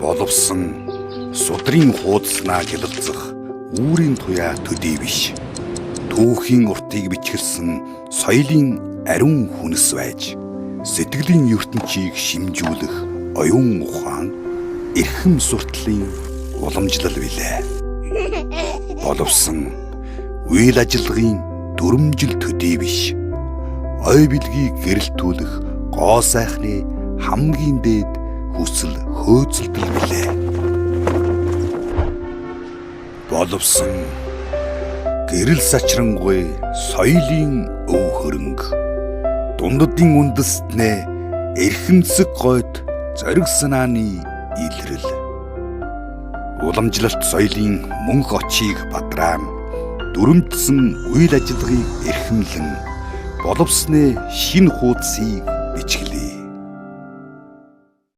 Боловсон судрын хуудаснаа гялалзах үүрийн туяа төдий биш. Түүхийн уртыг бичгэлсэн соёлын ариун хүнс байж, сэтгэлийн ертөнцийг шимжүүлэх оюун ухаан, эрхэм суртлын уламжлал билээ. Боловсон үйл ажиллагаын дүрмжил төдий биш. Ой бэлгийг гэрэлтүүлэх гоо сайхны хамгийн дээд хүсэл хөөцөлдөл билээ. Боловсон гэрэл сачрангүй соёлын өв хөрөнгө, дундадын үндэстнээ эрхэмсэг гойд зориг санааны илрэл. Уламжлалт соёлын мөнх очийг бадраан, дүрмжсэн үйл ажиллагааг эрхэмлэн боловсны шинэ хуудсыг бичгэлээ.